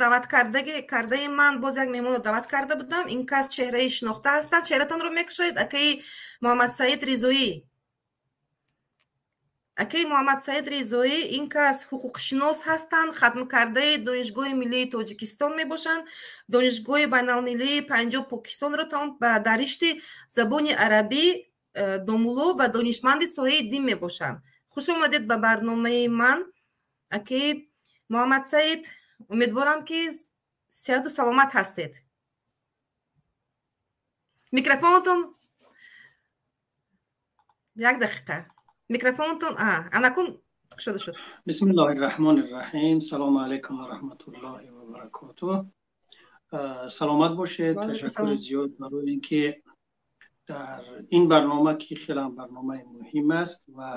Даъват кардаи ман боз як меҳмонро даъват карда будам. Ин кас чеҳраи шинохта ҳастанд. Чеҳратонро мекушоед, акаи Муҳаммадсаид Ризоӣ. Акаи Муҳаммадсаид Ризоӣ, ин кас ҳуқуқшинос ҳастанд, хатмкардаи Донишгоҳи миллии Тоҷикистон мебошанд. Донишгоҳи байналмилалии Панҷоб Покистонро тамом, дар ришти забони арабӣ домулло ва донишманди соҳаи дин мебошанд. Хуш омадед ба барномаи ман, акаи Муҳаммадсаид. Умедворам, ки сиҳату саломат ҳастед. Микрофонатон, як дақиқа, микрофонатон анакун кушода шуд. Бисмиллоҳи раҳмони раҳим. Салому алайкум ва раҳматуллоҳи ва баракотуҳ. Саломат бошед. Ташаккури зиёд барои ин ки дар ин барнома, ки хеле ҳам барномаи муҳим аст ва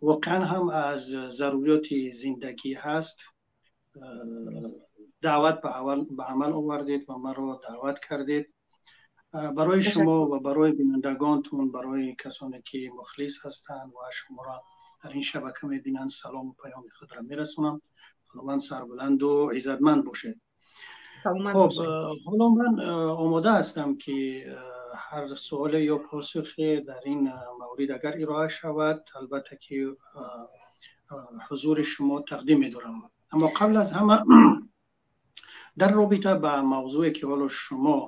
воқеан ҳам аз заруриёти зиндагӣ ҳаст, даъват ба амал овардед ва маро даъват кардед. Барои шумо ва барои бинандагонтон, барои касоне ки мухлис ҳастанд ва шуморо дар ин шабака мебинанд, салому паёми худро мерасонам. Худованд сарбуланду иззатманд бошед. Хоб, ҳоло ман омода ҳастам, ки ҳар суоле ё посухе дар ин маврид агар ироа шавад, албатта ки ҳузури шумо тақдим медорам. Аммо қабл аз ҳама дар робита ба мавзӯе ки ҳоло шумо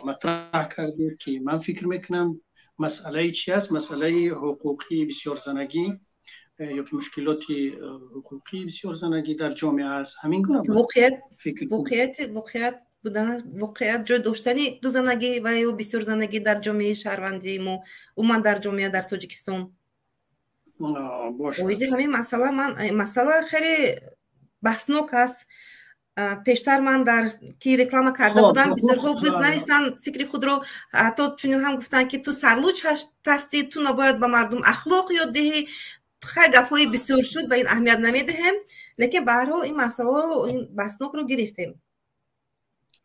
матраҳ кардед, ки ман фикр мекунам масъалаи чи аст, масъалаи ҳуқуқии бисёрзанагӣ ё ки мушкилоти ҳуқуқии бисёрзанагӣ дар ҷомеа аст, ҳамин гуна? Воқеият будан, воқеият ҷой доштани дузанагӣ ва ё бисёрзанагӣ дар ҷомеаи шаҳрвандии мо, умуман дар ҷомеа дар Тоҷикистон. Оиди ҳамин масъала, ман масъала хеле баҳснок аст. Пештар ман дар ки реклама карда будам, бисёрҳо биз навистанд фикри худро, ҳатто чунин ҳам гуфтанд, ки ту сарлуч ҳастӣ, ту набояд ба мардум ахлоқ ёд диҳӣ. Хай, гапҳои бисёр шуд, ба ин аҳамият намедиҳем, лекин ба ҳар ҳол ин масъаларо, ин баҳснокро гирифтем.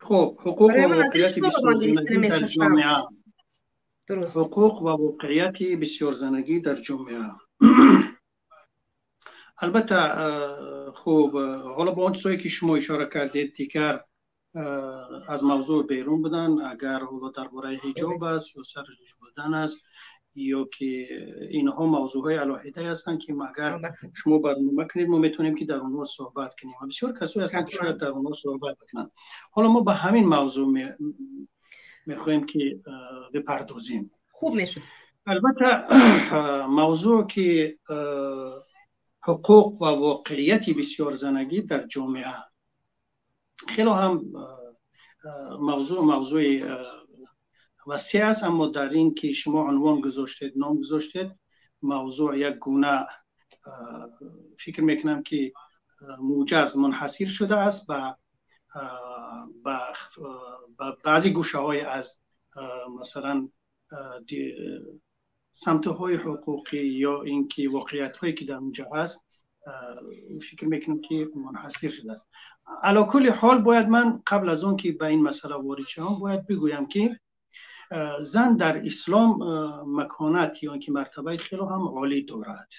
Хуб, ҳуқуқ ва воқеияти бисёрзанагӣ дар ҷомеа. Ҳуқуқ ва воқеияти бисёрзанагӣ дар ҷомеа. Албатта, хуб, ҳоло ба он чизҳое ки шумо ишора кардед, дигар аз мавзӯъ берун будан. Агар ҳоло дар бораи ҳиҷоб аст ё сарлуч будан аст, ё ки инҳо мавзӯъҳои алоҳидае ҳастанд, ки агар шумо барнома кунед, мо метавонем ки дар онҳо суҳбат кунем ва бисёр касое ҳастанд, ки шояд дар онҳо суҳбат бикунанд. Ҳоло мо ба ҳамин мавзӯъ мехоҳем ки бипардозем. Хуб мешуд. Албатта, мавзӯъ ки ҳуқуқ ва воқеияти бисёрзанагӣ дар ҷомеа, хело ҳам мавзӯъ мавзӯи васеъ аст, аммо дар ин ки шумо унвон гузоштед, ном гузоштед, мавзӯъ як гуна фикр мекунам ки муҷаз мунҳасир шудааст ба баъзе гӯшаҳои аз масалан самтҳои ҳуқуқӣ ё ин ки воқеиятҳое ки дар онҷо ҳаст, фикр мекунам ки мунҳасир шудааст. Ала кулли ҳол, бояд ман қабл аз он ки ба ин масъала ворид шавам, бояд бигӯям, ки зан дар ислом маконат ё ин ки мартабаи хело ҳам олӣ дорад.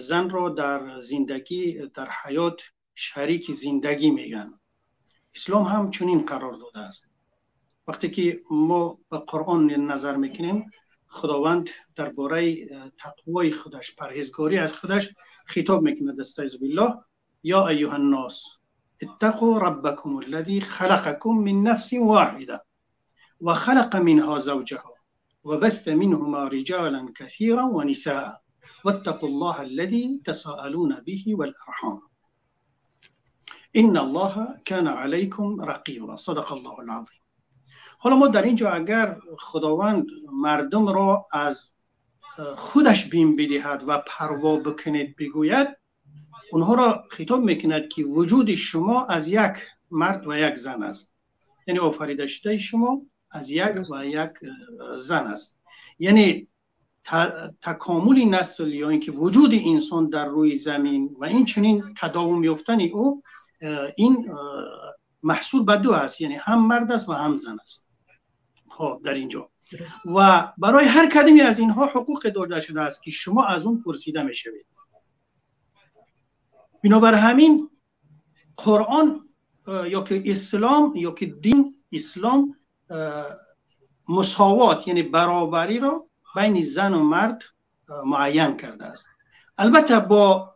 Занро дар зиндагӣ, дар ҳаёт шарики зиндагӣ мегӯянд. Ислом ҳам чунин қарор додааст. Вақте ки мо ба Қуръон назар мекунем, Худованд дар бораи тақвои худаш, парҳезгорӣ аз худаш хитоб мекунад: استعذ بالله، یا ایها الناس اتقوا ربكم الذي خلقكم من نفس واحدة وخلق منها زوجها وبث منهما رجالا كثيرا ونساء واتقوا الله الذي تساءلون به والأرحام إن الله كان عليكم رقيبا. صدق الله العظیم. حالا ما در اینجا اگر خداوند مردم را از خودش بیم بدهد و پروا بکنید بگوید، اونها را خطاب میکند که وجود شما از یک مرد و یک زن است، یعنی آفریده شده شما از یک و یک زن است. یعنی تکامل نسل یا اینکه وجود انسان در روی زمین و این چنین تداوم یافتن او، این محصول به دو است، یعنی هم مرد است و هم زن است. خب، در اینجا و برای هر کدومی از اینها حقوق داده شده است که شما از اون پرسیده میشوید. بنابر همین Қуръон ё ки ислом ё ки дин ислом мусовот, яъне баробариро байни зану мард муайян кардааст. Албатта бо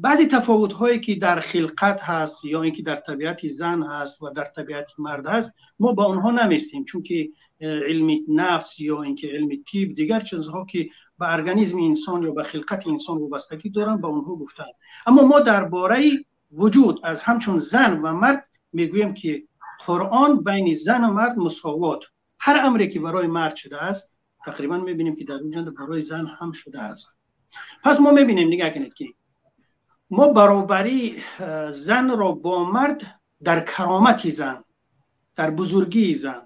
баъзе тафовутҳое ки дар хилқат ҳаст ё ин ки дар табиати зан ҳаст ва дар табиати мард ҳаст, мо ба онҳо наместем, чунки илми нафс ё ин ки илми тиб, дигар чизҳо ки ба организми инсон ё ба хилқати инсон вобастагӣ доранд, ба онҳо гуфтанд. Аммо мо дар бораи вуҷуд аз ҳамчун зан ва мард мегӯем ки Қуръон байни зану мард мусовот, ҳар амре ки барои мард шудааст, тақрибан мебинем ки дар он ҷо барои зан ҳам шудааст. Пас мо мебинем, нигоҳ кунед, ки мо баробарии занро бо мард дар каромати зан, дар бузургии зан,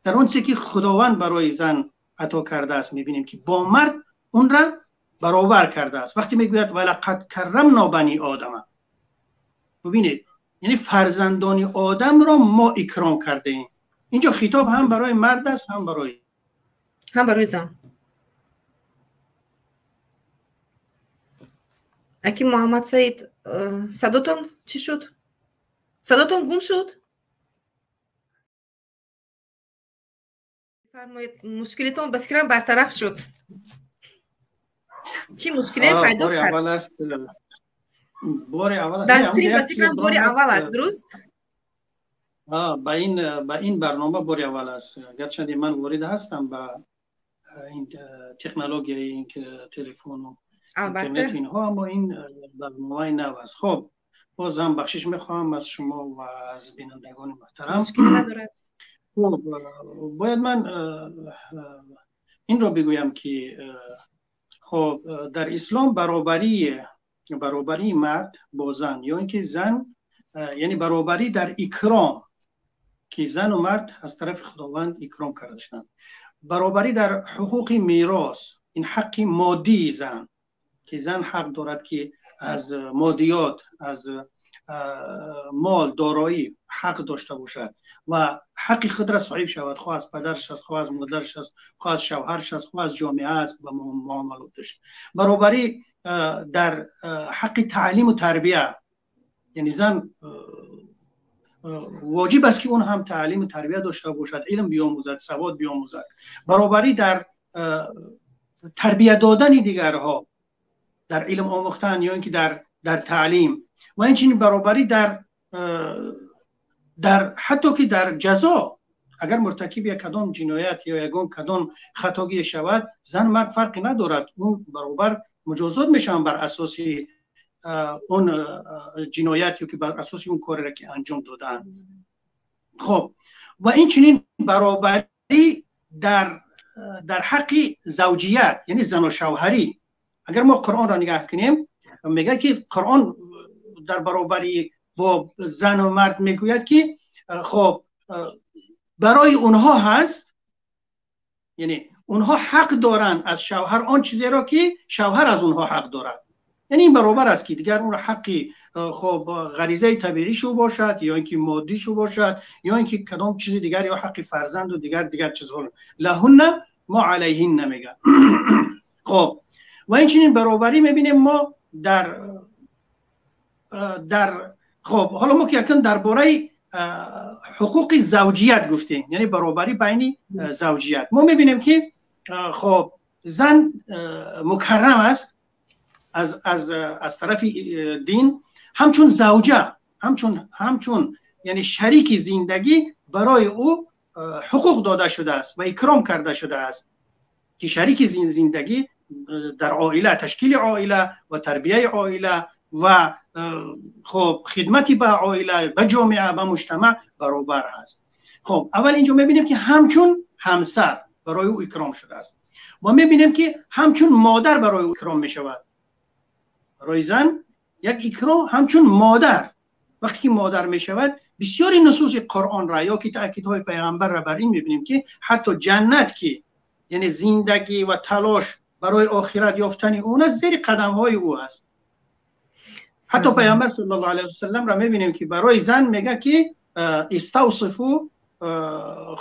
дар он чизе ки Худованд барои зан ато кардааст, мебинем ки бо мард онро баробар кардааст. Вақте мегӯяд валақад каррамно бани одама, бубинед, яъне фарзандони одамро мо икром кардаем. Инҷо хитоб ҳам барои мард аст, ҳам барои зан. Аки Муҳаммад Саид, садотон чӣ шуд? Садотон гум шуд? Фармоед, мушкилитон ба фикрам бартараф шуд. Чӣ мушкиле пайдо кард? Бори аввал дар стрим ба фикрам бори аввал аст, дуруст? Ба ин барнома бори аввал аст. Гарчанде ман ворид ҳастам ба ин технологияи ин телефону интернет инҳо, аммо ин барномаи нав аст. Хоб, боз ҳам бахшиш мехоҳам аз шумо ва аз бинандагони муҳтарам. Мушкиле надорад. Хоб, бояд ман инро бигӯям ки хоб, дар ислом баробарии мард бо зан ё ин ки зан, яъне баробарӣ дар икром, ки зану мард аз тарафи Худованд икром карда шуданд, баробарӣ дар ҳуқуқи мерос, ин ҳаққи моддии зан, ки зан ҳақ дорад ки аз моддиёт, аз мол, дороӣ ҳақ дошта бошад ва ҳаққи худро соҳиб шавад, хоҳ аз падараш аст, хоҳ аз модараш аст, хоҳ аз шавҳараш аст, хоҳ аз ҷомеа аст ба муомилоташ. Баробарӣ дар ҳаққи таълиму тарбия, яъне зан воҷиб аст ки он ҳам таълиму тарбия дошта бошад, илм биомӯзад, савод биомӯзад. Баробарӣ дар тарбия додани дигарҳо, дар илм омӯхтан ё ин ки дар таълим, ва инчунин баробарӣ дар ҳатто ки дар ҷазо, агар муртакиби як кадом ҷиноят ё ягон кадом хатогӣ шавад, зан мард фарқи надорад, ӯ баробар муҷозот мешаванд бар асоси он ҷиноят ё ки бар асоси он кореро ки анҷом додаанд. Хоб, ва инчунин баробарӣ дар ҳаққи завҷият, яъне зану шавҳарӣ. Агар мо Қуръонро нигоҳ кунем, мегӯяд ки Қуръон дар баробарӣ бо зану мард мегӯяд ки хоб, барои онҳо ҳаст, яъне онҳо ҳақ доранд аз шавҳар он чизеро ки шавҳар аз онҳо ҳақ дорад. Яъне ин баробар аст ки дигар он ҳаққи хоб ғаризаи табиишу бошад ё ин ки моддишу бошад ё ин ки кадом чизи дигар ё ҳаққи фарзанду дигар чизҳо. Лаҳунна мо алайҳинна мегӯяд. Хоб, ва инчунин баробарӣ мебинем мо дар хоб, ҳоло мо ки якн дар бораи ҳуқуқи завҷият гуфтем, яъне баробарӣ байни завҷият. Мо мебинем ки хоб, зан мукаррам аст аз тарафи дин, ҳамчун завҷа, ҳамчун яъне шарики зиндагӣ барои ӯ ҳуқуқ дода шудааст ва икром карда шудааст ки шарики зиндагӣ дар оила, ташкили оила ва тарбияи оила ва хоб хидмати ба оила, ба ҷомеа, ба муҷтамаъ баробар аст. Хоб, аввал инҷо мебинем ки ҳамчун ҳамсар барои ӯ икром шудааст ва мебинем ки ҳамчун модар барои ӯ икром мешавад. Барои зан як икром ҳамчун модар, вақте ки модар мешавад, бисёри нусуси Қуръонро ё ки таъкидҳои пайғамбарро бар ин мебинем ки ҳатто ҷаннат, ки яъне зиндагӣ ва талош барои охират ёфтани он аст, зери қадамҳои ӯ аст. Ҳатто пайғамбар саллаллоҳу алайҳи васалламро мебинем ки барои зан мегӯяд ки иставсифу,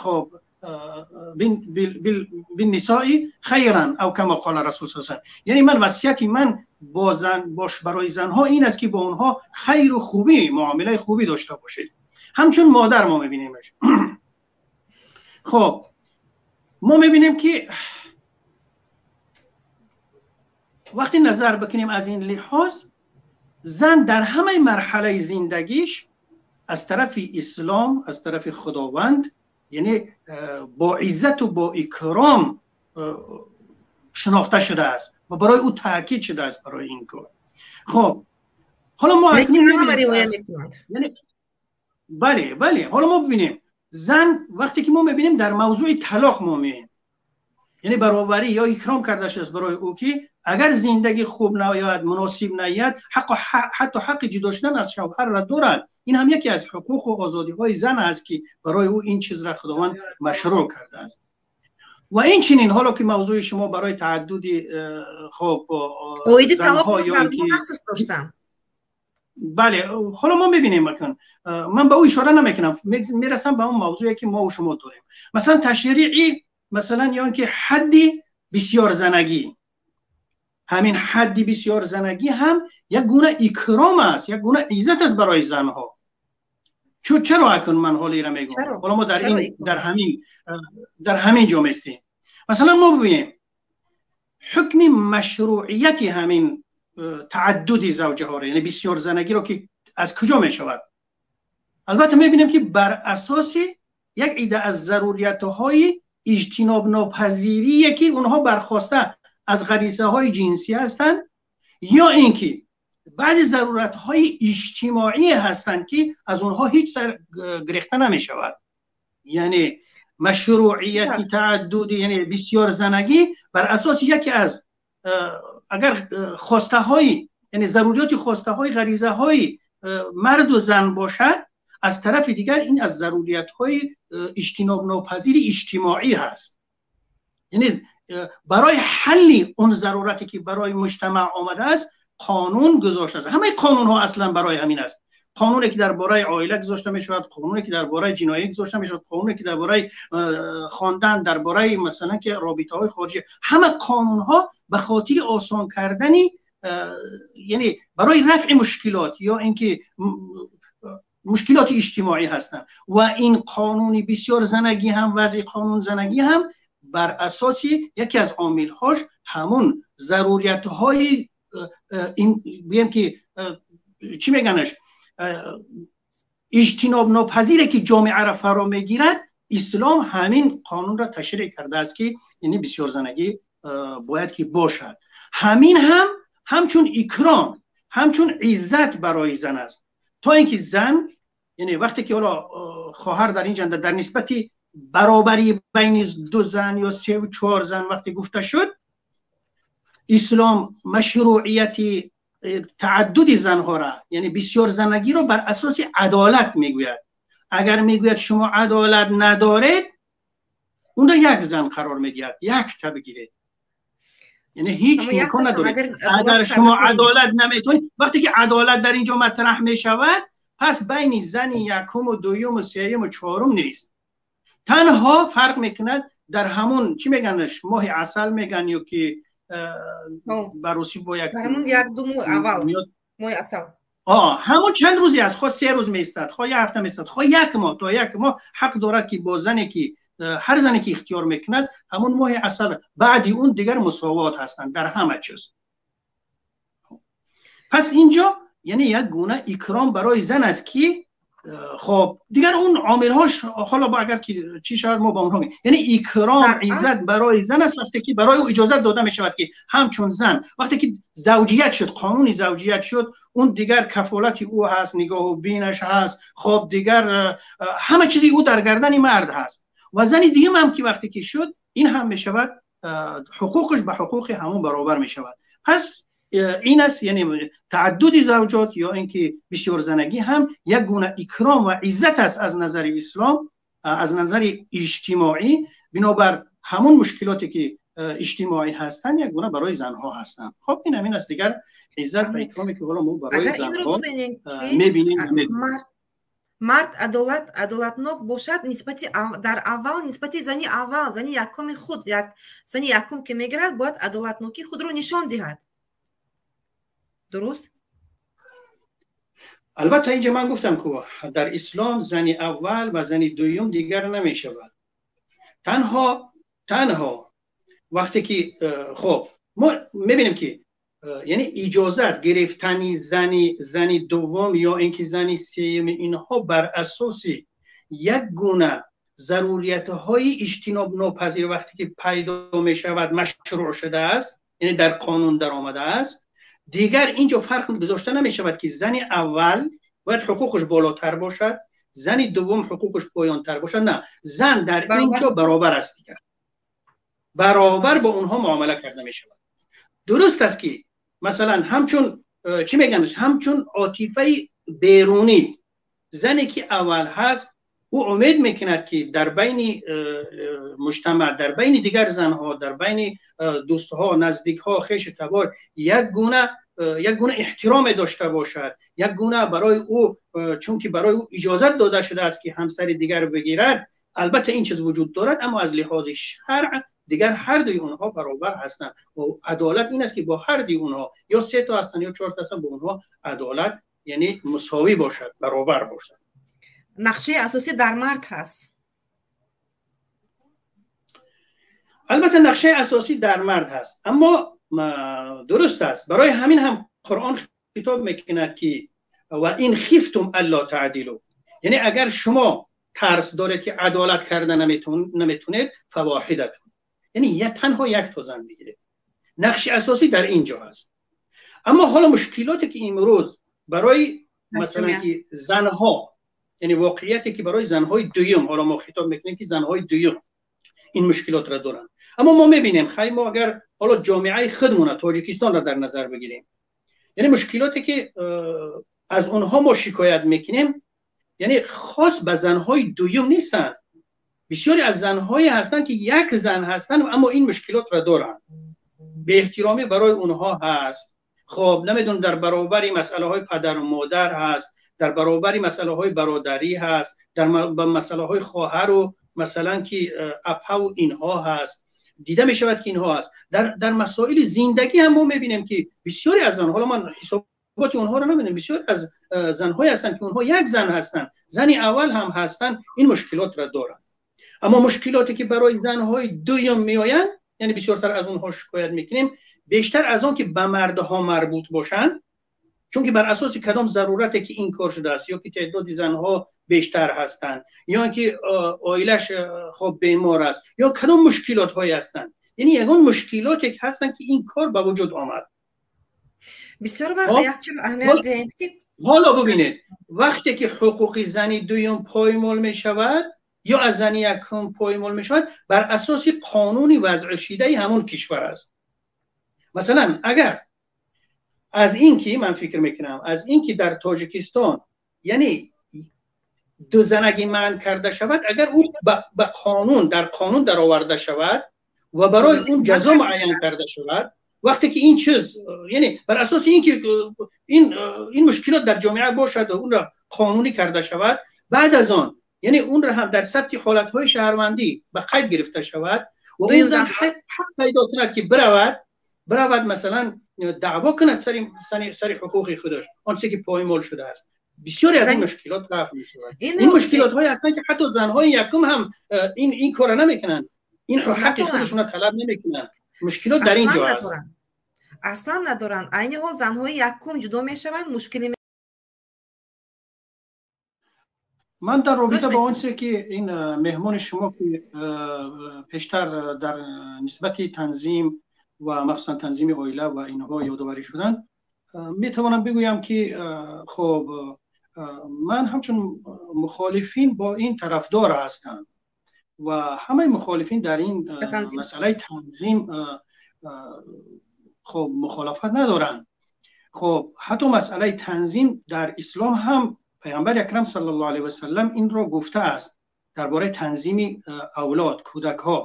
хоб, بالنساء خیرا او کما قال رسول صلی الله علیه و سلم. یعنی من وصیت من با زن باش برای زنها این است که با اونها خیر و خوبی، معامله خوبی داشته باشید. همچون مادر ما میبینیمش. خب ما میبینیم که وقتی نظر بکنیم از این لحاظ، زن در همه مرحله زندگیش از طرف اسلام، از طرف خداوند، یعنی با عزت و با اکرام شناخته شده است و برای او تاکید شده است برای این کار. خب حالا ما یعنی بله بله، حالا ما ببینیم زن وقتی که ما میبینیم در موضوع طلاق ما میبینیم، یعنی برابری یا اکرام کرده شده است برای او که اگر زندگی خوب نیاید، مناسب نیاید، حتی حق جدا شدن از شوهر را دارد. این هم یکی از حقوق و آزادی های زن است که برای او این چیز را خداوند مشروع کرده است. و این چنین حالا که موضوع شما برای تعدد خب زنها یا اینکه بله، حالا ما میبینیم، من به او اشاره نمیکنم، میرسم به اون موضوعی که ما و شما داریم. مثلا تشریعی، مثلا یا اینکه حد بسیار زنگی، همین حد بسیار زنگی هم یک گونه اکرام است، یک گونه عزت است برای زنها. چرا اکنون من حالی را میگم؟ حالا ما در این در همین جا میستیم. مثلا ما ببینیم حکم مشروعیت همین تعدد زوجه ها را، یعنی بسیار زنگی را که از کجا می شود؟ البته میبینیم که بر اساس یک عده از ضروریت های اجتناب ناپذیری که اونها برخواسته از غریزه های جنسی هستند، یا اینکه بعضی ضرورت های اجتماعی هستند که از اونها هیچ سر گرفته نمی شود. یعنی مشروعیت تعدد، یعنی بسیار زنگی بر اساس یکی از اگر خواسته های، یعنی ضروریات خواسته های غریزه های مرد و زن باشد، از طرف دیگر این از ضروریت های اجتناب ناپذیر اجتماعی هست. یعنی برای حل اون ضرورتی که برای مجتمع آمده است قانون گذاشته است. همه قانون ها اصلا برای همین است. قانونی که درباره عائله گذاشته می شود، قانونی که درباره جنایی گذاشته می شود، قانونی که درباره خواندن، درباره مثلا که رابطه های خارجی، همه قانون ها به خاطر آسان کردن، یعنی برای رفع مشکلات یا اینکه مشکلات اجتماعی هستند. و این قانون بسیار زنگی هم، وضع قانون زنگی هم بر اساس یکی از عامل‌هاش همون ضروریت‌های این بگیم که چی میگنش اجتناب ناپذیره که جامعه را فرا میگیرد، اسلام همین قانون را تشریع کرده است که یعنی بسیار زنگی باید که باشد. همین هم همچون اکرام، همچون عزت برای زن است، تا اینکه زن، یعنی وقتی که حالا خواهر در اینجا در نسبت برابری بین دو زن یا سه و چهار زن وقتی گفته شد، اسلام مشروعیت تعدد زنها را، یعنی بسیار زنگی را بر اساس عدالت میگوید. اگر میگوید شما عدالت ندارید، اون را یک زن قرار میدهد، یک تا بگیرید، یعنی هیچ امکان نداره. اگر شما عدالت نمیتونید، وقتی که عدالت در اینجا مطرح میشود، پس بین زن یکم و دوم و سوم و چهارم نیست. تنها فرق میکند در همون چی میگنش ماه عسل میگن، یا که بروسی با یک همون یک دو ماه اول ماه عسل، همون چند روزی است، خواه 3 روز میستد، خواه 1 هفته میستد، خواه 1 ماه، تا 1 ماه حق دارد که با زنی که هر زنی که اختیار میکند همون ماه عسل، بعدی اون دیگر مساوات هستند در همه چیز. پس اینجا یعنی یک گونه اکرام برای زن است که خب دیگر اون عامل‌هاش حالا با اگر که چی شود ما با اونها یعنی اکرام عزت برای زن است وقتی که برای او اجازه داده می شود که همچون زن وقتی که زوجیت شد، قانونی زوجیت شد، اون دیگر کفالت او هست، نگاه و بینش هست، خب دیگر همه چیزی او در گردن مرد هست. و زن دیگه هم که وقتی که شد این هم می شود حقوقش به حقوق همون برابر می شود. پس این است، یعنی تعدد زوجات یا اینکه بسیار زنگی هم یک گونه اکرام و عزت است از نظر اسلام، از نظر اجتماعی، بنابر همون مشکلاتی که اجتماعی هستند یک گونه برای زنها هستند. خب این همین است دیگر، عزت و اکرامی که حالا ما برای زنها میبینیم. Мард адолатнок бошад нисбати дар аввал, нисбати зани аввал, зани якуми худ, як зани якум ки мегирад, бояд адолатнокии худро нишон диҳад. Дуруст? Албатта, инҷа ман гуфтам, ки дар ислом зани аввал ва зани дуюм дигар намешавад. Танҳо вақте ки, хоб, мо мебинем, ки яъне иҷозат гирифтани зани дуввум ё инки зани сеюм, инҳо бар асоси як гуна заруриятҳои иҷтинобнопазир вақте ки пайдо мешавад, машрӯъ шудааст, яъне дар қонун даромадааст. Дигар инҷо фарқ гузошта намешавад, ки зани аввал бояд ҳуқуқаш болотар бошад, зани дуввум ҳуқуқаш поёнтар бошад. На, зан дар инҷо баробар аст, дигар баробар бо онҳо муомила карда мешавад. Дуруст аст, ки масалан ҳамчун, чӣ мегӯянд, ҳамчун отифаи берунӣ, зане ки аввал ҳаст, ӯ умед мекунад, ки дар байни муҷтамаъ, дар байни дигар занҳо, дар байни дӯстҳо, наздикҳо, хешу табор як гуна эҳтироме дошта бошад, як гуна барои ӯ, чунки барои ӯ иҷозат дода шудааст, ки ҳамсари дигар бигирад. Албатта, ин чиз вуҷуд дорад, аммо аз лиҳози шаръ дигар ҳар дуи онҳо баробар ҳастанд ва адолат ин аст, ки бо ҳар дуи онҳо, ё се то ҳастанд, ё чор то ҳастанд, бо онҳо адолат, яъне мусовӣ бошад, баробар бошад. Нақшаи асосӣ дар мард ҳаст. Албатта, нақшаи асосӣ дар мард ҳаст, аммо дуруст аст, барои ҳамин ҳам Қуръон хитоб мекунад, ки ва ин хифтум алло таъдилу, яъне агар шумо тарс доред, ки адолат карда наметунед, фавоҳидатун, яъне танҳо як то зан бигиред. Нақши асосӣ дар ин ҷо ҳаст. Аммо ҳоло мушкилоте ки имрӯз барои, масалан, ки занҳо, яъне воқеияте ки барои занҳои дуюм, ҳоло мо хитоб мекунем, ки занҳои дуюм ин мушкилотро доранд, аммо мо мебинем, хай, мо агар ҳоло ҷомеаи худмона, Тоҷикистонро дар назар бигирем, яъне мушкилоте ки аз онҳо мо шикоят мекунем, яъне хос ба занҳои дуюм нестанд. Бисёре аз занҳое ҳастанд, ки як зан ҳастанд, аммо ин мушкилотро доранд. Беэҳтиромӣ барои онҳо ҳаст. Хоб, намедонам, дар баробари масъалаҳои падару модар ҳаст, дар баробари масъалаҳои бародарӣ ҳаст, дар масъалаҳои хоҳару, масалан, ки апаву инҳо ҳаст. Дида мешавад, ки инҳо ҳаст. Дар масоили зиндагӣ ҳам мо мебинем, ки бисёре аз занҳо, ҳоло ман ҳисоботи онҳоро намедонам, бисёре аз занҳое ҳастанд, ки онҳо як зан ҳастанд, зани аввал ҳам ҳастанд, ин мушкилотро доранд. Аммо мушкилоте ки барои занҳои дуюм меоянд, яъне бисёртар аз онҳо шикоят мекунем, бештар аз он ки ба мардҳо марбут бошанд, чунки бар асоси кадом зарурате ки ин кор шудааст, ё ки теъдоди занҳо бештар ҳастанд, ё ки оилаш, хоб, бемор аст, ё кадом мушкилотҳое ҳастанд, яъне ягон мушкилоте ҳастанд, ки ин кор ба вуҷуд омад. Бисёр вақт як чиз аҳамият диҳед, ки Ҳоло бубинед, вақте ки ҳуқуқи зани дуюм поймол мешавад ё аз зани якум поймол мешавад, бар асоси қонуни вазъшидаи ҳамон кишвар аст. Масалан, агар аз ин ки ман фикр мекунам, аз ин ки дар Тоҷикистон, яъне дузанагӣ манъ карда шавад, агар ӯ ба қонун, дар қонун дароварда шавад ва барои он ҷазо муайян карда шавад, вақте ки ин чиз, яъне бар асоси ин ки ин мушкилот дар ҷомеа бошад ва онро қонунӣ карда шавад, баъд аз он, яъне онро ҳам дар сабти ҳолатҳои шаҳрвандӣ ба қайд гирифта шавад ва он зан ҳақ пайдо кунад, ки биравад, масалан, даъво кунад сари ҳуқуқи худаш, он чизе ки поймол шудааст, бисёре аз ин мушкилот рафъ мешавад. Ин мушкилотҳое ҳастанд, ки ҳатто занҳои якум ҳам ин кора намекунанд, ин ҳаққи худашонро талаб намекунанд. Мушкилот дар ин ҷо аст. Аслан надоранд. Айни ҳол занҳои якум ҷудо мешаванд, мушкилӣ Ман дар робита ба он чизе ки ин меҳмони шумо, ки пештар дар нисбати танзим ва махсусан танзими оила ва инҳо ёдоварӣ шуданд, метавонам бигӯям, ки хоб, ман ҳамчун мухолифин бо ин тарафдор ҳастам ва ҳамаи мухолифин дар ин масъалаи танзим, хоб, мухолафат надоранд. Хоб, ҳатто масъалаи танзим дар ислом ҳам Паёмбари акрам саллаллоҳу алайҳи васаллам инро гуфтааст. Дар бораи танзими авлод, кӯдакҳо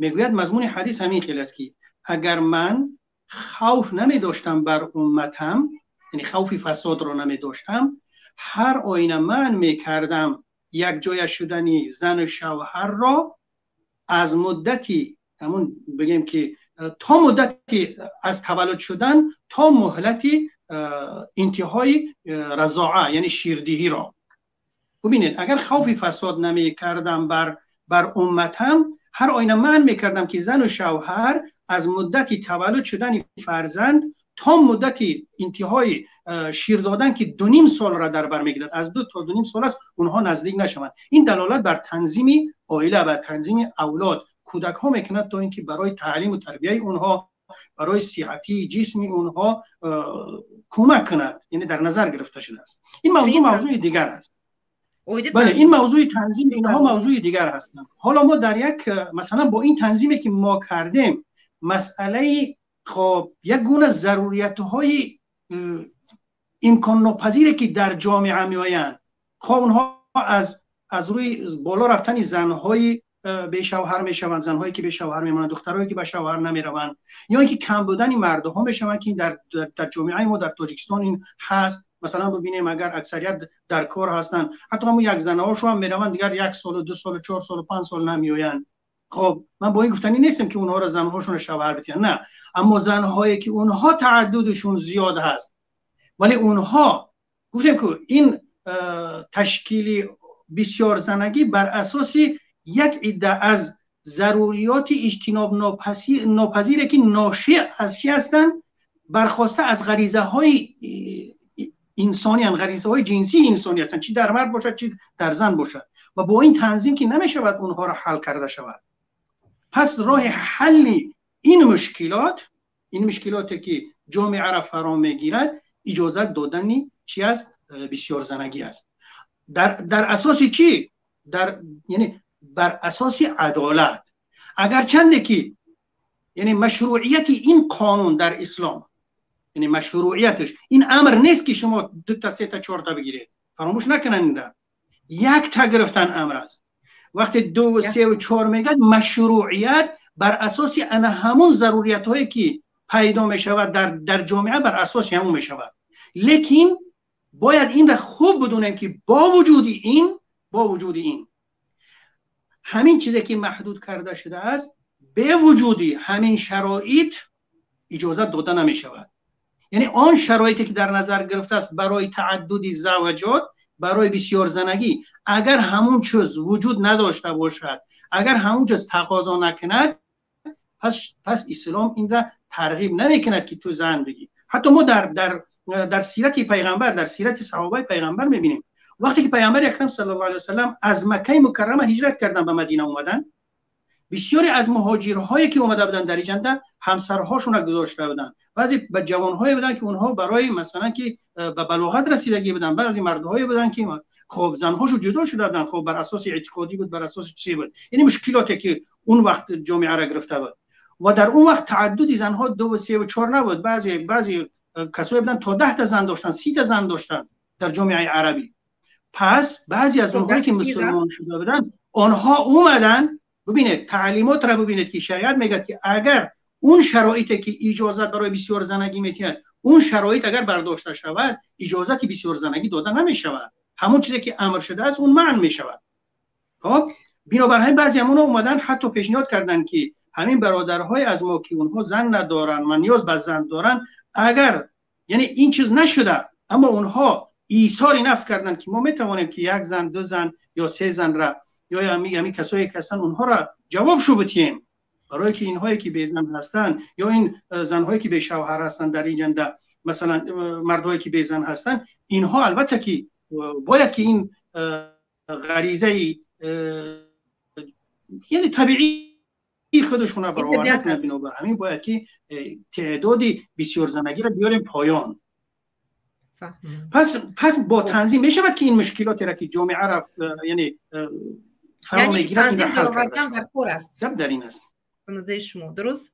мегӯяд. Мазмуни ҳадис ҳамин хел аст, ки агар ман хавф намедоштам бар умматам, яъне хавфи фасодро намедоштам, ҳар оина ман мекардам як ҷоя шудани зану шавҳарро аз муддати ҳамун бигем ки то муддати аз таваллуд шудан то муҳлати интиҳои разоа, яъне ширдиҳиро. Бубинед, агар хавфи фасод намекардам бар умматам, ҳар оина ман мекардам ки зану шавҳар аз муддати таваллуд шудани фарзанд то муддати интиҳои шир додан, ки 2.5 солро дар бар мегирад, аз 2 то 2.5 сол аст, онҳо наздик нашаванд. Ин далолат бар танзими оила ва танзими авлод, кӯдакҳо мекунад, то инки барои таълиму тарбияи онҳо, барои сиҳатии ҷисми онҳо кӯмак кунад, яъне дар назар гирифта шудааст. Ин мавзӯъ мавзӯи дигар аст. Бале, ин мавзӯи танзим инҳо мавзӯи дигар ҳастанд. Ҳоло мо дар як масалан бо ин танзиме ки мо кардем, масъалаи хоб як гуна заруриятҳои имконнопазире ки дар ҷомеа меоянд, хоб онҳо аз рӯи боло рафтани занҳои бешавҳар мешаванд, занҳое ки бешавҳар мемонанд, духтарое ки ба шавҳар намераванд, ё инки кам будани мардҳо мешаванд, ки дар ҷомеаи мо дар Тоҷикистон ин ҳаст. Масалан бубинем, агар аксарият дар кор ҳастанд, ҳатто ҳамон як занаҳошо ҳам мераванд, дигар 1 сол, 2 сол, 4 сол, 5 сол намеоянд. Хоб ман бо ин гуфтанӣ нестам ки онҳоро занҳошонро шавҳар битиҳанд, на, аммо занҳое ки онҳо таъаддудшон зиёд ҳаст, вале онҳо гуфтем ки ин ташкили бисёрзанагӣ бар асоси як идда аз заруриёти иҷтиноб нопазире ки ношиъ аз чӣ ҳастанд, бархоста аз ғаризаҳои инсониан, ғаризаҳои ҷинсии инсонӣ ҳастанд, чӣ дар мард бошад, чӣ дар зан бошад, ва бо ин танзим ки намешавад онҳоро ҳал карда шавад. Пас роҳи ҳалли ин мушкилот, ин мушкилоте ки ҷомеаро фаро мегирад, иҷозат додани чӣ аст? Бисёрзанагӣ аст. Дар асоси чӣ? Яъне бар асоси адолат. Агарчанде ки яъне машруъияти ин қонун дар ислом, яъне машруъияташ ин амр нест ки шумо 2 та, 3 та, 4 та бигиред, фаромӯш накунанд, инра 1 та гирифтан амр аст. Вақте 2, 3 ва 4 мегӯяд, машруъият бар асоси ана ҳамун заруриятҳое ки пайдо мешавад дар ҷомеа, бар асоси ҳамун мешавад. Лекин бояд инра хуб бидонем ки бо вуҷуди ин ҳамин чизе ки маҳдуд карда шудааст, бе вуҷуди ҳамин шароит иҷозат дода намешавад. Яъне он шароите ки дар назар гирифтааст барои таъаддуди заваҷот, барои бисёрзанагӣ, агар ҳамун чиз вуҷуд надошта бошад, агар ҳамун чиз тақозо накунад, пас ислом инра тарғиб намекунад ки ту зан бигӣ. Ҳатто мо дар сирати пайғамбар, дар сирати саҳобаи пайғамбар мебинем, вақте ки пайғамбари акрам саллаллоҳу алайҳи васаллам аз Маккаи Мукаррама ҳиҷрат карданд, ба Мадина омаданд, бисёре аз муҳоҷирҳое ки омада буданд дар иҷанда ҳамсарҳошонро гузошта буданд. Баъзе ба ҷавонҳое буданд ки онҳо барои масалан ки ба балоғат расидагӣ буданд, баъзе мардҳое буданд ки хоб занҳошон ҷудо шуда буданд, хоб бар асоси эътиқодӣ буд, бар асоси чӣ буд, яъне мушкилоте ки он вақт ҷомеаро гирифта буд. Ва дар он вақт таъаддуди занҳо 2 ва 3 ва 4 набуд. Баъзе касое буданд то 10 та зан доштанд, 30 та зан доштанд дар ҷомеаи арабӣ. Пас баъзе аз онҳое ки мусулмон шуда буданд, онҳо омаданд. Бубинед, таълимотро бубинед ки шариат мегӯяд ки агар он шароите ки иҷозат барои бисёрзанагӣ медиҳад, он шароит агар бардошта шавад, иҷозати бисёрзанагӣ дода намешавад. Ҳамон чизе ки амр шудааст, он манъ мешавад. Хоб бинобар ҳамин баъзе ҳамонҳо омаданд, ҳатто пешниҳод карданд ки ҳамин бародарҳои аз мо ки онҳо зан надоранд ва ниёз ба зан доранд, агар яъне ин чиз нашуда, аммо онҳо исори нафс карданд ки мо метавонем ки 1 зан, 2 зан ё 3 занра ё ҳамин касое ки ҳастанд онҳоро ҷавоб шу битиҳем, барое ки инҳое ки безан ҳастанд ё ин занҳое ки бешавҳар ҳастанд дар ин ҷанда, масалан мардҳое ки безан ҳастанд, инҳо албатта ки бояд ки ин ғаризаи яъне табиии худашонро бароварда кунанд. Бинобар ҳамин бояд ки теъдоди бисёрзанагиро биёрем поён. Пас бо танзим мешавад ки ин мушкилотеро ки ҷомеаро яъне фаро мегирад, танзим даровардан дар кор аст. Гап дар ин аст ба назари шумо, дуруст?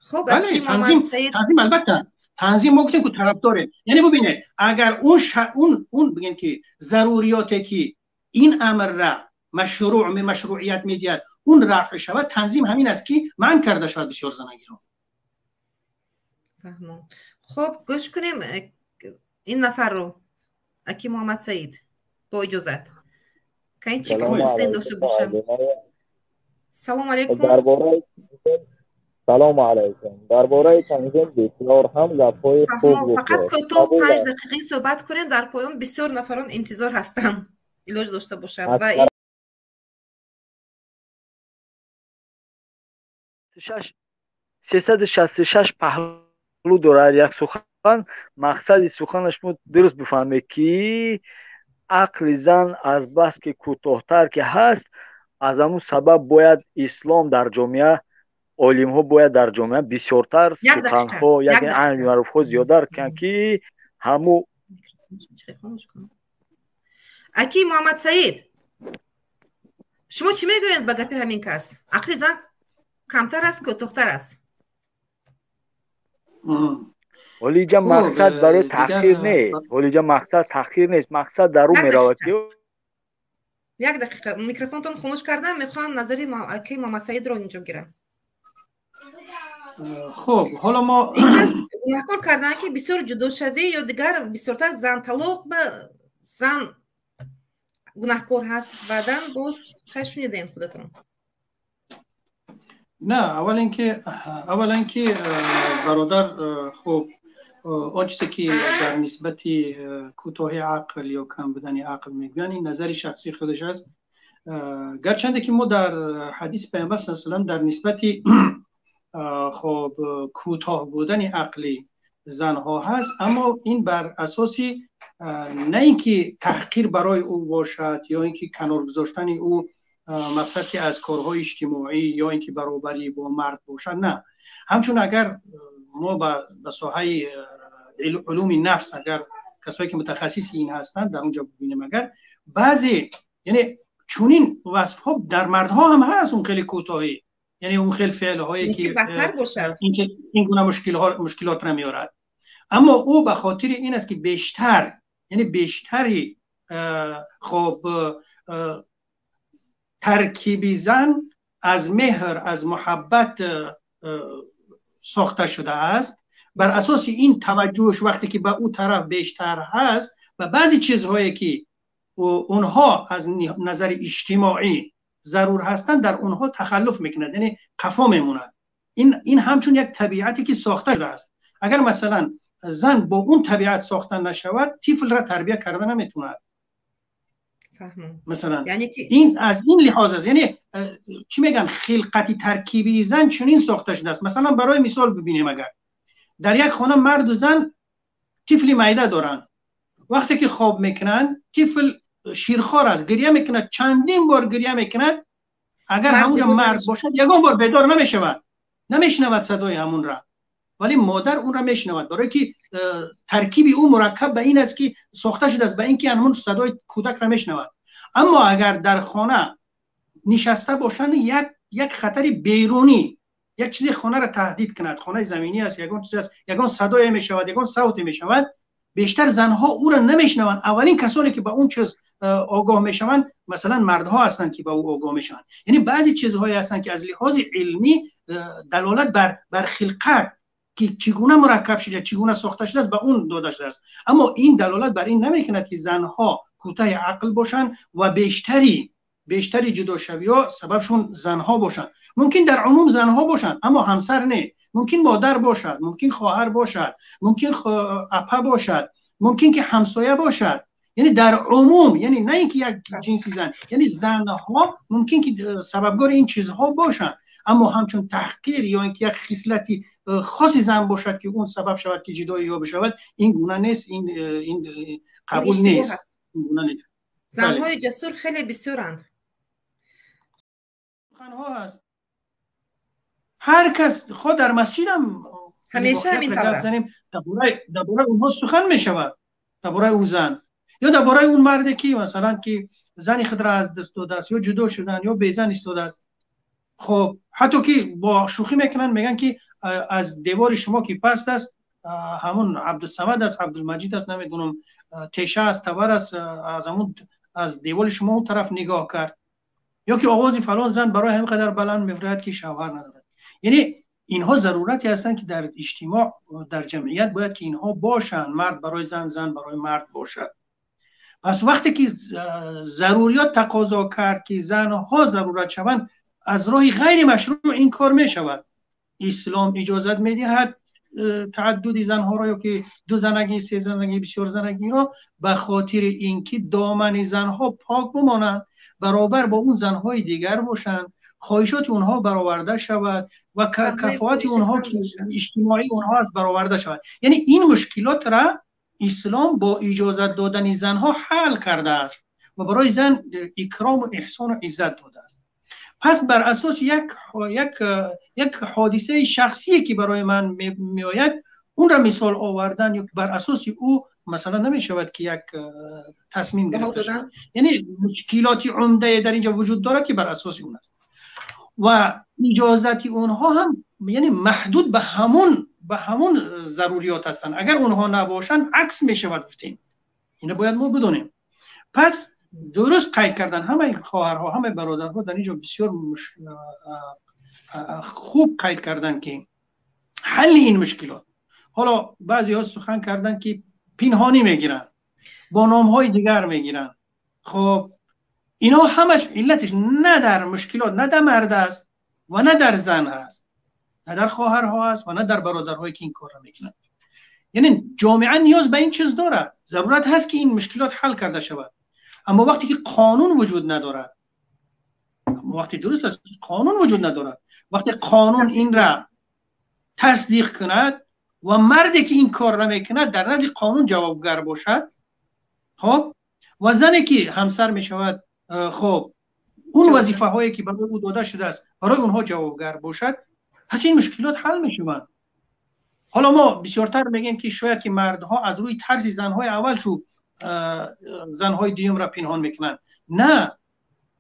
Хуб, танзим албатта танзим мо гуфтем ки тарафдорем. Яъне бубинед, агар он бигем ки заруриёте ки ин амрра машруъият медиҳад, он рафъ шавад, танзим ҳамин аст ки манъ карда шавад бисёрзанагиро. Фаҳмон. Хуб, гӯш кунем ин нафарро. Аки Муҳаммад Саид, бо иҷозат, кани чӣ гуфтани дошта бошанд. Салом алейкум. Салому алайкум. Дар бораи танзим бисёр ҳам гапҳои хуб. Фақат кӯтоҳ, 5 дақиқаи суҳбат кунед. Дар поён бисёр нафарон интизор ҳастанд, илоҷ дошта бошад. Ва 366 паҳлӯ дорад як сухан. Мақсади суханаш мо дуруст бифаҳмед, ки ақли зан аз баски кӯтоҳтар ки ҳаст, аз ҳамун сабаб бояд ислом дар ҷомеа, олимҳо бояд дар ҷомеа бисёртар суханҳо, яъне амри маъруфҳо зиёдтар кунанд, ки ҳаму Аки Муҳаммад Саид, шумо чӣ мегӯед ба гапи ҳамин кас? Ақли зан камтар аст, кӯтоҳтар аст. Ҳолиҷа мақсад барои таҳқир не, ҳолиҷа мақсад таҳқир нест, мақсад дар ӯ меравад, ки Як дақиқа, микрофонтон хомӯш кардам, мехоҳам назари аки Муҳаммад Саидро инҷо гирам. Хуб, ҳоло мо Ин кас гунаҳкор карданд, ки бисёр ҷудошавӣ ё дигар бисёртар зан талоқ ба зан гунаҳкор ҳаст. Баъдан боз хай шунидем худатон. Не, аввал ин ки бародар, хуб, он чизе ки дар нисбати кӯтоҳи ақл ё кам будани ақл мегӯянд, ин назари шахсии худаш аст. Гарчанде ки мо дар ҳадиси Паёмбар с салам дар нисбати хоб кӯтоҳ будани ақли занҳо ҳаст, аммо ин бар асоси на ин ки таҳқир барои ӯ бошад ё ин ки канор гузоштани ӯ, мақсад ки аз корҳои иҷтимоӣ ё ин ки баробарӣ бо мард бошад, на. Ҳамчун агар мо ба соҳаи улуми нафс, агар касое ки мутахассиси ин ҳастанд, дар онҷо бибинем, агар баъзе, яъне чунин васфҳо дар мардҳо ҳам ҳаст, он хеле кӯтоҳӣ, яъне он хел феълҳое ки ин гуна мушкилотро меорад, аммо ӯ ба хотири ин аст, ки бештар, яъне бештари хоб таркиби зан аз меҳр, аз муҳаббат сохта шудааст. Бар асоси ин таваҷҷӯҳш вақте ки ба ӯ тараф бештар ҳаст ва баъзе чизҳое ки онҳо аз назари иҷтимоӣ зарур ҳастанд, дар онҳо тахаллуф мекунад, яъне қафо мемонад. Ин ҳамчун як табиате ки сохта шудааст. Агар масалан зан бо он табиат сохта нашавад, тифлра тарбия карда наметавонад масалан. Ин аз ин лиҳоз аст, яъне чӣ мегӯянд, хилқати таркибии зан чунин сохта шудааст. Масалан, барои мисол бибинем, агар дар як хона марду зан тифли майда доранд, вақте ки хоб мекунанд, тифл ширхор аст, гиря мекунад, чандин бор гиря мекунад. Агар ҳамунҷо мард бошад, ягон бор бедор намешавад, намешунавад садои ҳамунра, вале модар онра мешунавад, барое ки таркиби ӯ мураккаб ба ин аст, ки сохта шудааст ба ин ки ҳамун садои кӯдакра мешунавад. Аммо агар дар хона нишаста бошанд, як хатари берунӣ, як чизе хонаро таҳдид кунад, хонаи заминӣ аст, ягон чиз аст, ягон садое мешавад, ягон савте мешавад, бештар занҳо ӯро намешунаванд. Аввалин касоне ки ба он чиз огоҳ мешаванд, масалан, мардҳо ҳастанд, ки ба ӯ огоҳ мешаванд. Яъне баъзе чизҳое ҳастанд, ки аз лиҳози илмӣ далолат бар хилқат, ки чӣ гуна мураккаб шуда, чӣ гуна сохта шудааст, ба он дода шудааст. Аммо ин далолат бар ин намекунад, ки занҳо кӯтаҳи ақл бошанд ва бештари ҷудошавиҳо сабабшон занҳо бошанд. Мумкин дар умум занҳо бошанд, аммо ҳамсар не. Мумкин модар бошад, мумкин хоҳар бошад, мумкин апа бошад, мумкин ки ҳамсоя бошад. Яъне дар умум, яъне на ин ки як ҷинси зан, яъне занҳо мумкин ки сабабгори ин чизҳо бошанд, аммо ҳамчун таҳқир ё ин ки як хислати хоси зан бошад, ки он сабаб шавад, ки ҷудоӣ ё бишавад, ин гуна нест, ин қабул нест, ин гуна нест. Занҳои ҷасур хеле бисёранд. Суханҳо ҳаст, ҳар кас хо дар масҷидам ҳамеша ҳамин тавр аст. Дар бораи онҳо сухан мешавад, дар бораи ӯ зан ё дар бораи он марде, ки масалан ки зани худро аз даст додааст ё ҷудо шудан ё безан истодааст. Хоб, ҳатто ки бо шӯхӣ мекунанд, мегӯянд, ки аз девори шумо ки паст аст, ҳамун Абдусамад аст, Абдулмаҷид аст, намедонам, теша аст, табар аст, аз ҳамун аз девори шумо он тараф нигоҳ кард, ё ки овози фалон зан барои ҳамин қадар баланд мефурад, ки шавҳар надорад. Яъне инҳо зарурате ҳастанд, ки дар иҷтимоъ, дар ҷамъият бояд ки инҳо бошанд, мард барои зан, зан барои мард бошад. Пас вақте ки зарурият тақозо кард ки занҳо зарурат шаванд, аз роҳи ғайри машрӯъ ин кор мешавад. Ислом иҷозат медиҳад таъаддуди занҳоро ё ки ду занагӣ, се занагӣ, бисёр занагиро ба хотири инки домани занҳо пок бимонанд, баробар бо он занҳои дигар бошанд, хоҳишоти онҳо бароварда шавад ва кафоати онҳо ки иҷтимоии онҳо аст бароварда шавад. Яъне ин мушкилотро ислом бо иҷозат додани занҳо ҳал кардааст ва барои зан икрому эҳсону иззат додааст. Пас бар асоси як ҳодисаи шахсие ки барои ман меояд, онро мисол овардан ё бар асоси ӯ масалан намешавад ки як тасмим гирифта шавад. Яъне мушкилоти умдае дар инҷо вуҷуд дорад ки бар асоси он аст ва иҷозати онҳо ҳам яъне маҳдуд ба ҳамун заруриёт ҳастанд. Агар онҳо набошанд, акс мешавад, гуфтем. Ино бояд мо бидонем. Пас дуруст қайд кардан ҳамаи хоҳарҳо, ҳамаи бародарҳо дар инҷо бисёр хуб қайд кардан ки ҳалли ин мушкилот, ҳоло баъзеҳо сухан карданд ки пинҳонӣ мегиранд, бо номҳои дигар мегиранд. Хоб, инҳо ҳамаш иллатиш на дар мушкилот, на дар мард аст ва на дар зан аст, на дар хоҳарҳо аст ва на дар бародарҳое ки ин корро мекунанд. Яъне ҷомеа ниёз ба ин чиз дорад, зарурат ҳаст ки ин мушкилот ҳал карда шавад. Аммо вақте ки қонун вуҷуд надорад, вақте дуруст аст, қонун вуҷуд надорад, вақте қонун инра тасдиқ кунад ва марде ки ин корро мекунад дар назди қонун ҷавобгар бошад, хоб, ва зане ки ҳамсар мешавад, хоб, он вазифаҳое ки барои ӯ дода шудааст, барои онҳо ҷавобгар бошад, пас ин мушкилот ҳал мешаванд. Ҳоло мо бисёртар мегӯем ки шояд ки мардҳо аз рӯи тарси занҳои аввал шу занҳои дуюмро пинҳон мекунанд. На,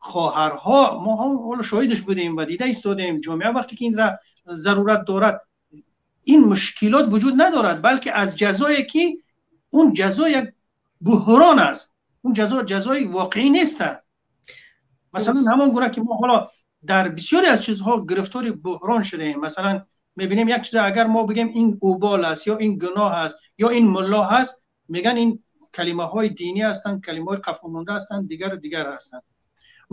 хоҳарҳо, мо ҳоло шоҳидаш будем ва дида истодем. Ҷомеа вақте ки инра зарурат дорад, ин мушкилот вуҷуд надорад, балки аз ҷазое ки он ҷазо як буҳрон аст, он ҷазо ҷазои воқеӣ нест. Масалан, ҳамон гуна ки мо ҳоло дар бисёре аз чизҳо гирифтори буҳрон шудаем. Масалан, мебинем як чиз, агар мо бигем ин убол аст ё ин гуноҳ аст ё ин мулло ҳаст, меган ин калимаҳои динӣ ҳастанд, калимаҳои қафомонда ҳастанд, дигару дигар ҳастанд.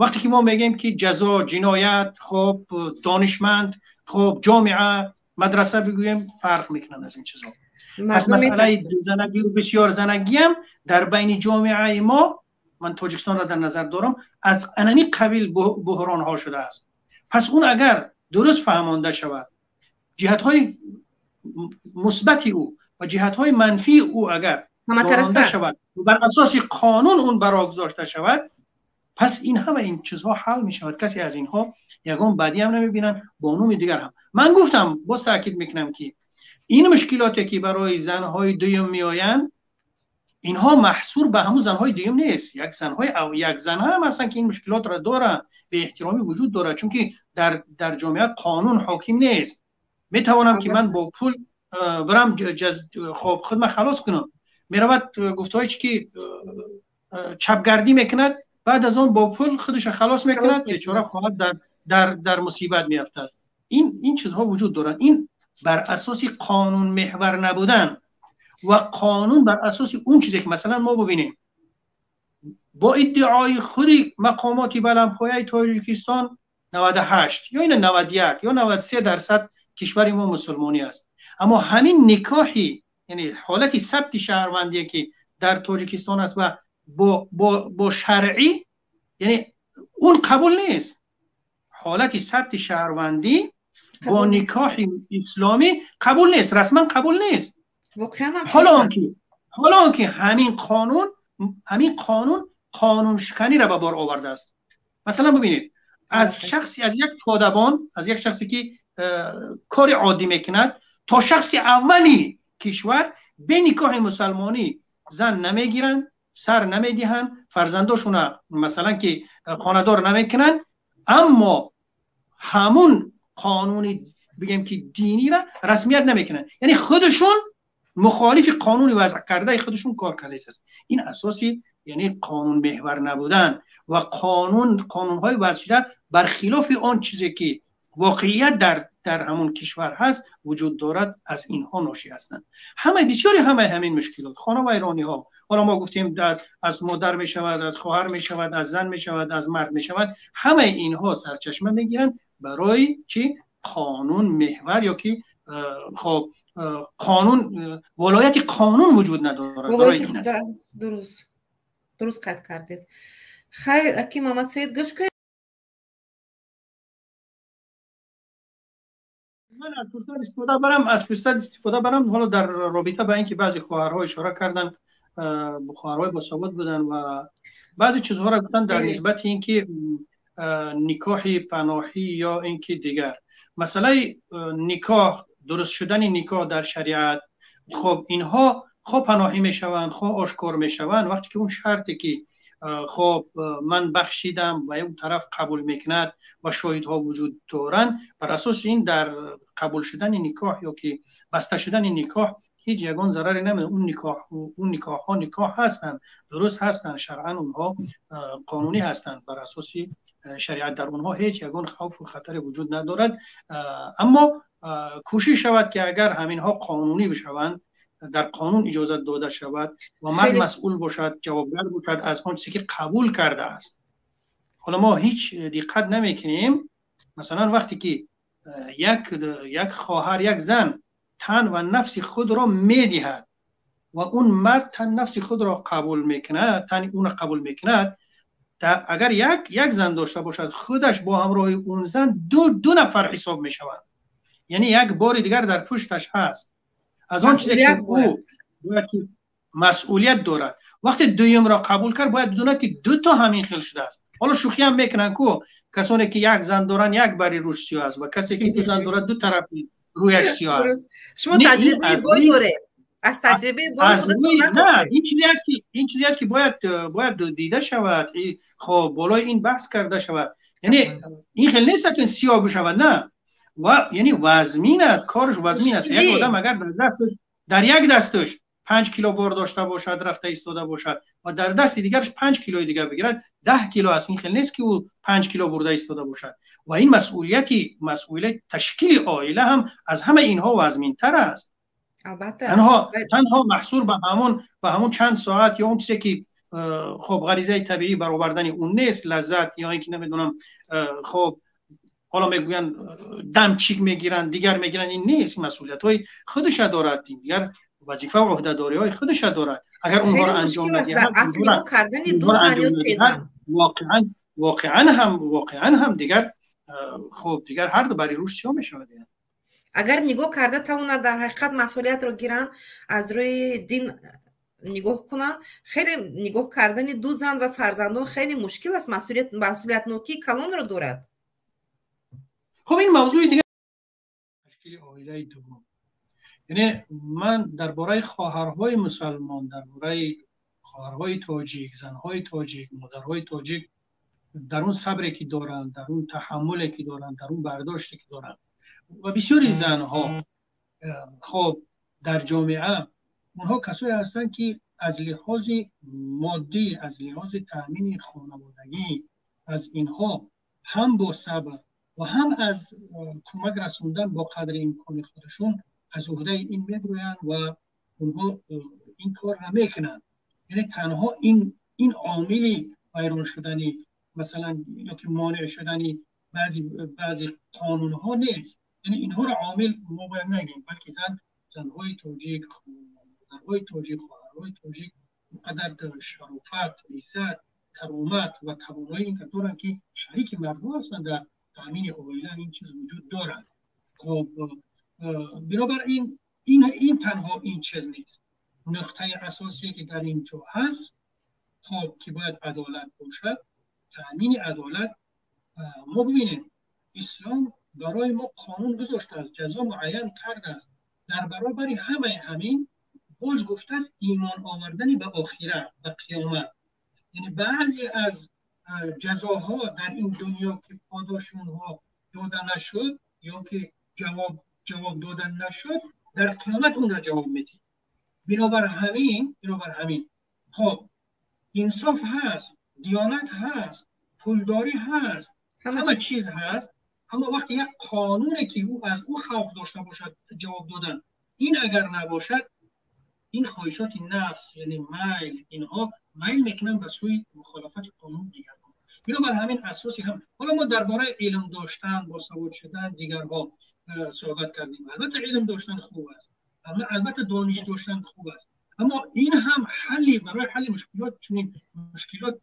Вақте ки мо мегӯем ки ҷазо, ҷиноят, хоб, донишманд, хоб, ҷомеа, мадраса бигӯем, фарқ мекунанд аз ин чизҳо. Пас масъалаи дузанагию бисёрзанагиам дар байни ҷомеаи мо, ман Тоҷикистонро дар назар дорам, аз анами қабил буҳронҳо шудааст. Пас он агар дуруст фаҳмонда шавад, ҷиҳатҳои мусбати ӯ ва ҷиҳатҳои манфии ӯ агар дононда шавад, бар асоси қонун он баро гузошта шавад, пас ин ҳама ин чизҳо ҳал мешавад. Касе аз инҳо ягон бадӣ ҳам намебинанд. Бо номи дигар ҳам ман гуфтам, боз таъкид мекунам ки ин мушкилоте ки барои занҳои дуюм меоянд, инҳо маҳсур ба ҳамун занҳои дуюм нест. Як занҳои як зан ҳам ҳастанд ки ин мушкилотро доранд, беэҳтиромӣ вуҷуд дорад, чунки дар ҷомеа қонун ҳоким нест. Метавонам ки ман бо пул барам, хоб, худма халос кунам. Меравад, гуфтаҳое ки чапгардӣ мекунад, баъд аз он бо пул худашро халос мекунад, бечора хоҳад дар мусибат меафтад. Ин чизҳо вуҷуд доранд. Ин бар асоси қонун меҳвар набудан ва қонун бар асоси он чизе ки масалан мо бубинем, бо иддаои худи мақомоти баландпояи Тоҷикистон 98 ё ина 91 ё 93% кишвари мо мусулмонӣ аст. Аммо ҳамин никоҳи, яъне ҳолати сабти шаҳрвандие ки дар Тоҷикистон аст ва бо шаръӣ, яъне он қабул нест. Ҳолати сабти шаҳрвандӣ бо никоҳи исломӣ қабул нест, расман қабул нест. Ҳоло он ки ҳамин қонун қонуншиканиро ба бор овардааст. Масалан, бубинед, аз шахси, аз як подабон, аз як шахсе ки кори оддӣ мекунад то шахси аввали кишвар бе никоҳи мусалмонӣ зан намегиранд, сар намедиҳанд, фарзандошуна масалан ки хонадор намекунанд. Аммо ҳамун қонуни бигем ки динира расмият намекунанд, яъне худашон мухолифи қонуни вазъ кардаи худашон кор кардааст. Ин асоси, яъне қонун меҳвар набудан ва қонунҳои вазъ шуда бар хилофи он чизе ки воқеият дар дар ҳамон кишвар ҳаст вуҷуд дорад, аз инҳо ноши ҳастанд. Ҳама бисёри ҳамаи ҳамин мушкилот, хонавайрониҳо, ҳоло мо гуфтем аз модар мешавад, аз хоҳар мешавад, аз зан мешавад, аз мард мешавад, ҳамаи инҳо сарчашма мегиранд барои чӣ? Қонун меҳвар ё ки хоб қонун, вилояти қонун вуҷуд надорад. Дуруст, дуруст қайд кардед. Хайр, аки Муҳаммадсаид, гӯш кунед. Ман аз фурсат истифода барам, аз фурсат истифода барам. Ҳоло дар робита ба ин ки баъзе хоҳарҳо ишора карданд, хоҳарҳои босавод буданд ва баъзе чизҳоро гуфтанд дар нисбати ин ки никоҳи паноҳӣ ё ин ки дигар масъалаи никоҳ, дуруст шудани никоҳ дар шариат, хоб инҳо хоҳ паноҳӣ мешаванд, хоҳ ошкор мешаванд. Вақте ки он шарте ки хоб ман бахшидам ва он тараф қабул мекунад ва шоҳидҳо вуҷуд доранд, бар асоси ин дар қабул шудани никоҳ ё ки баста шудани никоҳ ҳеҷ ягон зараре намедиҳад. Он никоҳ, он никоҳҳо никоҳ ҳастанд, дуруст ҳастанд, шаръан онҳо қонунӣ ҳастанд, бар асоси шариат дар онҳо ҳеҷ ягон хавфу хатаре вуҷуд надорад. Аммо кӯшиш шавад ки агар ҳаминҳо қонунӣ бишаванд, дар қонун иҷозат дода шавад ва мард масъул бошад, ҷавобгар бошад аз он чизе ки қабул кардааст. Ҳоло мо ҳеҷ диққат намекунем. Масалан вақте ки як хоҳар, як зан тан ва нафси худро медиҳад ва он мард тан нафси худро қабул мекунад, тани ӯро қабул мекунад, агар як зан дошта бошад, худаш бо ҳамроҳи он зан ду нафар ҳисоб мешаванд. Яъне як бори дигар дар пушташ ҳаст. Аз он чизе ки ӯ бояд ки масъулият дорад. Вақте дуюмро қабул кард, бояд бидонад ки ду то ҳамин хел шудааст. Ҳоло шӯхӣ ҳам мекунанд ку, касоне ки як зан доранд як бари рӯш сиёҳ аст ва касе ки ду зан дорад ду тарафи рӯяш сиёҳ аст. Шумо таҷрибаи бой доред. Аз таҷрибаи бой худатон не, ин чизе аст ки, ин чизе аст ки бояд дида шавад, хоб болои ин баҳс карда шавад. Яъне ин хел нест ки сиёҳ бишавад, на. Ва яъне вазмин аст, кораш вазмин аст. Як одам агар дар дасташ, дар як дасташ 5 кило бор дошта бошад, рафта истода бошад ва дар дасти дигараш 5 килои дигар бигирад, 10 кило аст. Ин хел нест ки ӯ 5 кило бурда истода бошад. Ва ин масъулияти ташкили оила ҳам аз ҳама инҳо вазминтар аст. Албатта. Танҳо маҳсур ба ҳамон чанд соат ё он чизе ки хоб ғаризаи табиӣ баровардани он нест, лаззат ё ин ки намедонам, хоб ҳоло мегӯянд дамчик мегиранд, дигар мегиранд, ин нест. Масъулиятҳои худаша дорад, дигар вазифа ва ӯҳдадориҳои худаша дорад. Агар онҳоро анҷом надиҳад, воқеан ҳам дигар хоб дигар ҳар ду бари рӯш сиёҳ мешавад. Агар нигоҳ карда тавонад, дар ҳақиқат масъулиятро гиранд, аз рӯи дин нигоҳ кунанд, хеле нигоҳ кардани ду зан ва фарзандон хеле мушкил аст, масъулиятнокии калонро дорад. Хоб ин мавзӯи дигар, ташкили оилаи дуввум. Яъне ман дар бораи хоҳарҳои мусалмон, дар бораи хоҳарҳои тоҷик, занҳои тоҷик, модарҳои тоҷик, дар он сабре ки доранд, дар он таҳаммуле ки доранд, дар он бардоште ки доранд ва бисёри занҳо хоб дар ҷомеа онҳо касое ҳастанд ки аз лиҳози моддӣ, аз лиҳози таъмини хонаводагӣ аз инҳо ҳам бо сабр ва ҳам аз кӯмак расондан бо қадри имкони худашон аз уҳдаи ин мегӯянд ва онҳо ин кор намекунанд. Яъне танҳо ин омили вайрон шудани масалан ё ки монеъ шудани баъзе қонунҳо нест. Яъне инҳоро омил мо бояд нагем, балки занҳои тоҷик, модарҳои тоҷик, хоҳарҳои тоҷик инқадар шарофат, иззат, каромат ва тавоноӣ инқадар доранд ки шарики мардҳо ҳастанд дар таъмини оила. Ин чиз вуҷуд дорад. Хоб бинобар ин ин танҳо ин чиз нест. Нуқтаи асосие ки дар ин ҷо ҳаст, хоб ки бояд адолат бошад, таъмини адолат. Мо бибинем, ислом барои мо қонун гузоштааст, ҷазо муайян кардааст. Дар баробари ҳамаи ҳамин боз гуфтааст имон овардани ба охират, ба қиёмат. Яъне баъзе аз ҷазоҳо дар ин дунё ки подоши онҳо дода нашуд ё ки ҷавоб дода нашуд, дар қиёмат онро ҷавоб медиҳад. Бинобар ҳамин хоб инсоф ҳаст, диёнат ҳаст, пулдорӣ ҳаст, ҳама чиз ҳаст, اما وقتی یک قانونی که او از او خوف داشته باشد جواب دادن، این اگر نباشد این خواهشات نفس یعنی میل، اینها میل میکنن به سوی مخالفت قانون دیگران. بنابر همین اساسی هم حالا ما درباره علم داشتن، با سواد شدن دیگرها صحبت کردیم. البته علم داشتن خوب است، البته دانش داشتن خوب است، اما این هم حلی برای حل مشکلات، چون مشکلات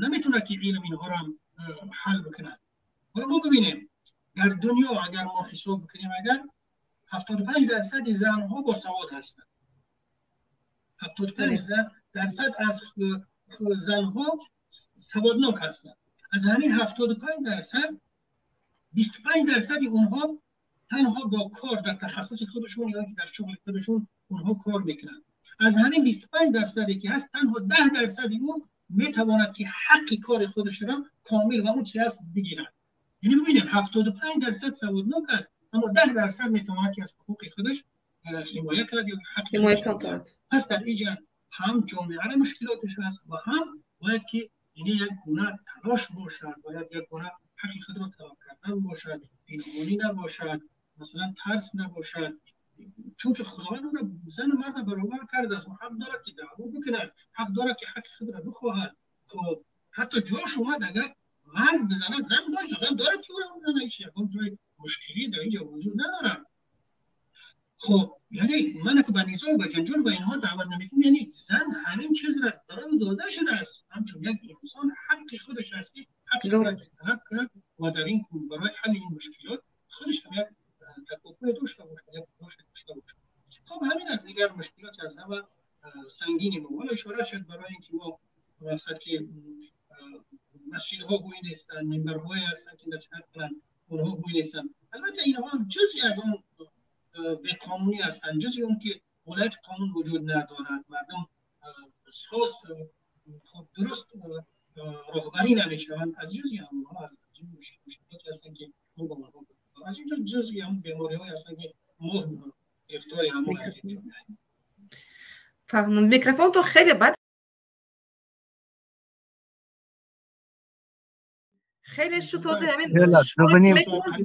نمیتونه که علم اینها را هم حل بکند. حالا ما ببینیم در دنیا اگر ما حساب بکنیم، اگر 75% زنها با سواد هستند، 75% از زنها سوادناک هستند. از همین 75%، 25% اونها تنها با کار در تخصص خودشون یا که در شغل خودشون اونها کار میکنند. از همین 25% که هست، تنها 10% اون میتواند که حق کار خودش را کامل و اون چی هست بگیرد. یعنی ببینیم 75% سوادناک است، اما 10% میتواند که از حقوق خودش حمایت کند یا حق حمایت کند. پس در اینجا هم جامعه را مشکلاتش هست و هم باید که یعنی یک گونه تلاش باشد، باید یک گونه حق خود را طلب کردن باشد، پنهانی نباشد، مثلا ترس نباشد، چون که خداوند اون را زن و مرد برابر کرده است و حق دارد که دعوا بکند، حق دارد که حق خود را بخواهد. خب حتی جاش اومد اگر مرد بزند زن باید، زن دارد که او را بزند، هیچ یکم جای مشکلی در اینجا وجود ندارد. خب یعنی من که به نزاع و جنجال و اینها دعوت نمیکنم، یعنی زن همین چیز را برای داده شده است، همچون یک انسان حق خودش است که حق خود را طلب کند و در این برای حل این مشکلات خودش هم یک تکاپوی داشته باشه، یک تلاش داشته باشه. خب همین از دیگر مشکلات از همه سنگین ما. حالا اشاره شد برای اینکه ما مقصد که مسجدها گویی نیستند، منبرهایی هستند که نصیحت کنند، اونها گویی نیستند. البته اینها هم جزئی از اون به قانونی هستند، جزئی اون که ولایت قانون وجود ندارد، مردم ساز خب درست راهبری نمیشوند، از جزئی هم اونها از این مشکلات هستند که ما با آنها، از اینجا جزئی هم بیماری های هستند که ما گرفتار هم هستیم. فهمون میکروفون تو خیلی بد، خیلی شو توضیح همین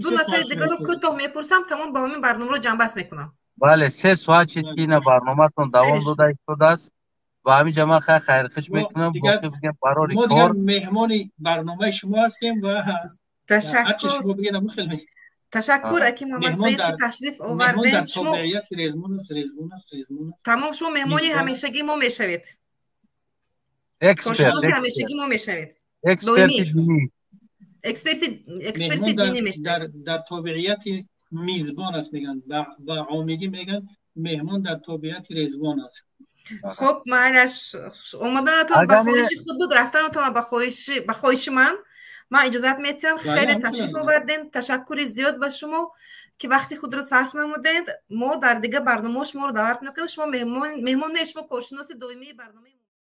دو نفر دیگه رو کوتاه میپرسم، تمام با همین برنامه رو جنبست میکنم. بله 3 ساعت شد که این برنامه‌تون دوام داده شده است و همین جمع خیر خوش میکنم. باقی بگم برای ما دیگر مهمان برنامه شما هستیم و تشکر. تشکر اکی محمد سعید که تشریف آوردین. شما تمام شما مهمانی همیشگی ما میشوید، expert همیشگی ما میشوید، expert دینی، expert دینی میشوید. در تابعیت میزبان است میگن، با عامگی میگن مهمان در تابعیت رزوان است. خب معلش اومدنتون به خواهش خود بود، رفتنتون به خواهش من اجازت میتیم. خیلی تشریف آوردین، تشکر زیاد به شما که وقتی خود رو صرف نمودید. ما در دیگه برنامه شما رو دعوت میکنیم. شما مهمان شما کارشناس دائمی برنامه.